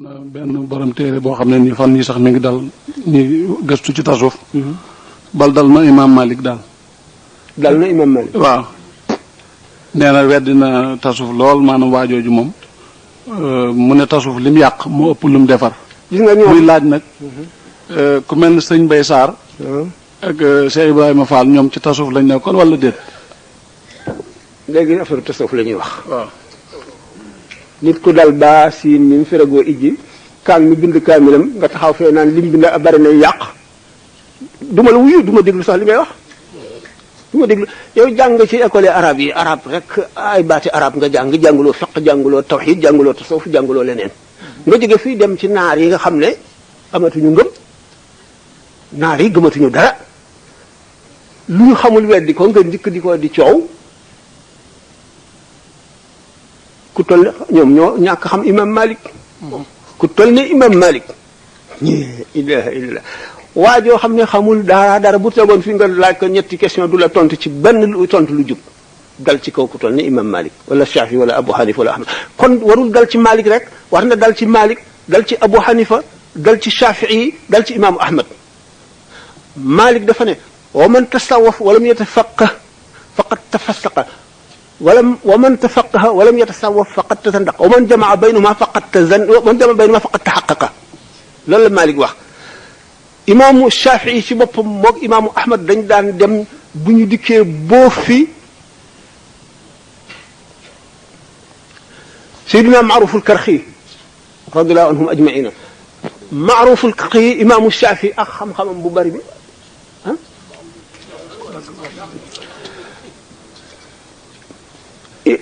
na benn borom téere boo xam ne nii fan yii sax mi ngi dal ñi gëstu ci tasawuf bal dal na imaam Malik daal. dal na imaam Malik. waaw nee na weddi na tasawuf lool maanaam waajooju moom mu ne tasawuf lim yàq moo ëpp lim defar. gis nga ñoom muy laaj nag ku mel ne sëñ Bay Sarr ak Cheikh Ibrahima Fall ñoom ci tasawuf lañ nekkoon wala déet. léegi affaire tasawuf la ñuy wax. waaw. nit ku dal baa siin mi mu feragoo ijji kaan mi bind kaamilam nga taxaw fee naan lim bind bari na yàq duma la wuyu duma déglu sax li ngay wax duma déglu yow jàng ci école arabe yi arabe rek ay baati arabe nga jànguloo fiqh jànguloo tawhid jànguloo tasawuf jànguloo leneen nga jóge fii dem ci naar yi nga xam ne amatuñu ngëm naar yi gëmatuñu dara lu ñu xamul weddi ko nga njëkk di ko di coow ku toll ne ñoom ñoo ñàkk xam imam Malik ku toll ne imam Malik ilaha illallah waa joo xam ne xamul dara bu tegoon fi nga laaj ko ñetti question du la tontu ci benn lu tontu lu jub dal ci kaw ku toll ne imam Malik wala Shafi wala Abu Hanifa wala Ahmad kon warul dal ci Malik rek war na dal ci Malik dal ci Abu Hanifa dal ci Shafii dal ci imaamu Ahmad Malik dafa ne wa man tasawwaf walam yatafaqah faqad tafassaqa wa man tafaqaha wa lam yatasawwaf faqad tazandaqa wa man jamaa baynahuma faqad tahaqqaqa loolu la Malik wax. imaamu Shafii ci boppam moog imaamu Ahmad dañ daan dem bu ñu dikkee boo fi Seydina Maaruful Karxi radiyallahu anhum ajmaina Maaruful Karxi imaamu Shafii ak xam-xamam bu bari bi ah.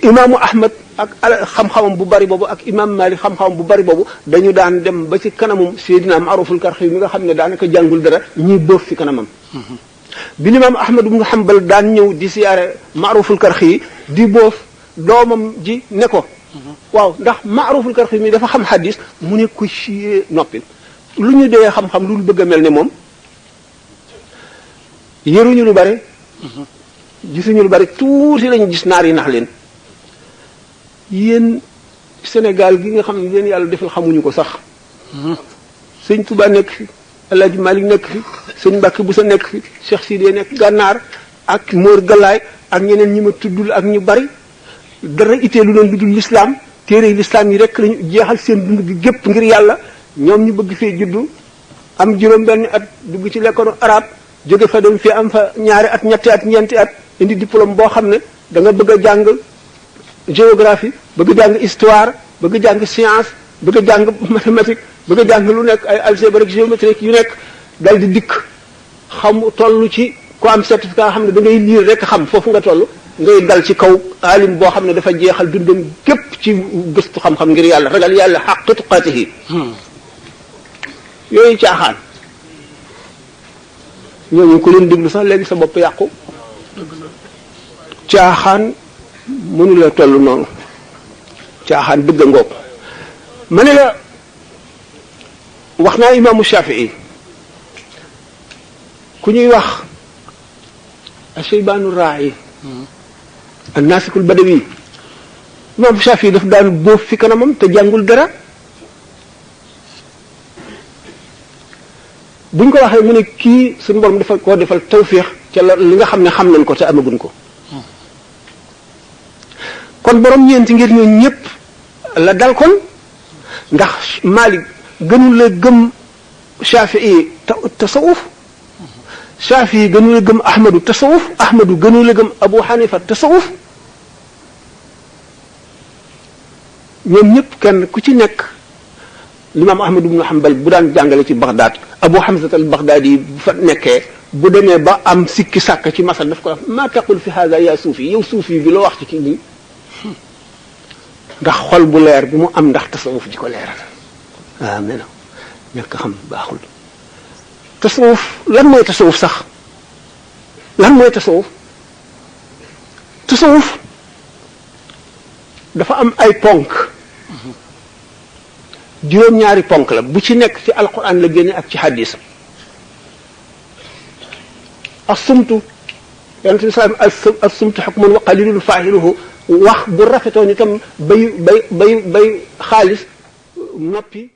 imaamu Ahmad ak xam-xamam bu bari boobu ak imaam Malik xam-xamam bu bari boobu dañu daan dem ba ci kanamum Seydina Maaruful Karxi mi nga xam ne daanaka jàngul dara ñuy boof fi kanamam. bi imaam Ahmad ibn Hanbal daan ñëw di siyaare Maaruful Karxi di boof doomam ji ne ko. waaw ndax Maaruful Karxi mi dafa xam xadis mu ne ko ci noppil lu ñu dee xam-xam lu bëgg a mel ne moom yëruñu lu bari. gisuñu lu bari tuuti lañu gis naar yi nax leen. yéen Sénégal gi nga xam ne leen yàlla defal xamuñu ko sax sëñ Touba nekk fi El Hadj Malick nekk fi sëñ Mbacke Boussa nekk fi Cheikh Sidé nekk Gànnaar ak Mor Galaay ak ñeneen ñi ma tuddul ak ñu bari dara itee lu leen lu dul lislaam téere lislaam yi rek lañu jeexal seen dund gi gépp ngir yàlla ñoom ñu bëgg fee juddu am juróom-benn at dugg ci lekkoonu arab jóge fa dem fii am fa ñaari at ñetti at ñeenti at indi diplôme boo xam ne da nga bëgg a jàng géographie bëgg jàng histoire bëgg jàng science bëgg jàng mathématique bëgg jàng lu nekk ay algèbre ak géométrique yu nekk dal di dikk xam toll ci ko am certificat xam ne da ngay lire rek xam foofu nga toll ngay dal ci kaw alim boo xam ne dafa jeexal dundam képp ci gëstu xam-xam ngir yàlla ragal yàlla xaqu tuqaatihi yooyu caaxaan ñooñu ko leen déglu sax léegi sa bopp yàqu caaxaan mënula toll noonu caaxaan dëgg ngoog ma ne la wax naa imaamu Shafii ku ñuy wax Ashaybaanu Raa'i an-Naasikul Badawi imaamu Shafii daf daan boof fi kanamam te jàngul dara buñ ko waxee mu ne kii suñu borom dafa koo defal tawfiix ca la li nga xam ne xam nañ ko te amaguñ ko kon borom ñeenti ngir ñoo ñëpp la dal kon ndax Malik gënul la gëm Shafii tasawuf Shafii gënul la gëm Ahmadu tasawuf Ahmadu gënul la gëm Abu Hanifa tasawuf ñoom ñëpp kenn ku ci nekk limaam Ahmad ibn Hanbal bu daan jàngale ci Baghdad Abu Hamza al-Baghdadi bu fa nekkee bu demee ba am sikki sàkk ci masal daf ko wax maa taqul fi hada yaa suufi yow suufi bi loo wax ci kii nii ndax xol bu leer bi mu am ndax tasawuf ji ko leeral waaw mais nag ñàkk xam baaxul tasawuf lan mooy tasawuf sax lan mooy tasawuf tasawuf dafa am ay ponk juróom-ñaari ponk la bu ci nekk ci alquran la génne ak ci hadis as-sumtu yonent bi salaam as-sumtu hukmun wa qalilun fa'iluhu wax bu rafetoon itam bay xaalis noppi